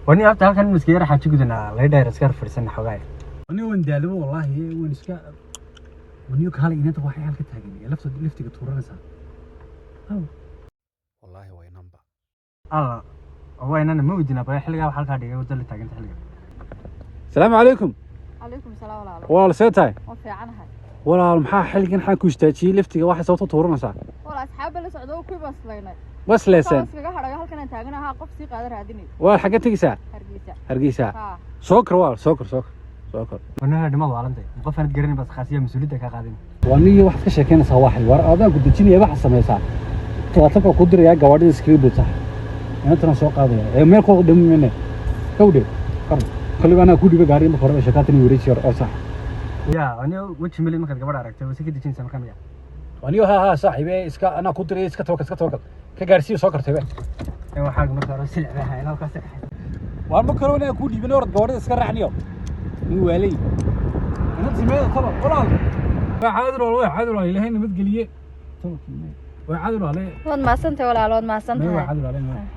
Wani horta halkan miska yar xaaji gudanaa laga dheer iska fadhiisana xogaay. Ani waan daalibo wallaahi, waan iska waniyo kaalay. Inanta waxay halka taagan ee lafta liftiga tuuranaysaa, wallaahi waa inanba. Alla, waa inana ma weydinaa bal xilligaa waxa halkaa dhigay wadda la taaganta xilliga. Asalaamu calaykum. Calaykum salaam, walaalo. Walaal, see tahay? Waan fiicanahay. Walaal, maxaa xilligan xaan ku istaajiyey liftiga? Waxay sababta tuuranaysaa? Walaal, asxaabba la socdo, kuwii baan islaynay. Wasleeseen? Iskaga hadhayo, halkan aan taaganahaa, qof sii qaada raadinay. Walaal, xaggee tegeysaa? Hargeysa. Hargeysa? Haa. Soo kor walaal, soo kor, soo kor, soo kor. Wani dhimad waalantay, qof aanad garanin baad khaasiya mas-uuliyadda ka qaadin. Waa niyo, waxaad ka sheekeynaysaa waxay war adaan ku dejinaya. Waxaad samaysaa, talaatanka ku dirayaa, gawaadhida iskaga buuta, inantana soo qaadaya ee meel ku dhimine kawdhe kor. Kolliba anaa ku dhiba gaariga marka hore, sheekaatan wareeji hor oo sax. Ya wani weji mili markaad gabadha aragtay wasi ka dejinaysaa markaa miya? Aniyo ha saaxiibe, iska anaa ku diraya, iska tawakal, iska tawakal, ka gaarsiiyo, soo kartay be. Ee waxaaga marka hore silic baa hayn halkaas. Waan ma karo anaa ku dhiibin, orod gawaadhida iska raacniyo, nin waalay. Inanta simeeda talo walaal, waa caadi walaal, waa caadi walaal, Ilaahay nabadgeliye, waa caadi walaal. Waad mahadsantahay walaalo, waad waa mahadsantahay. Caadi walaal.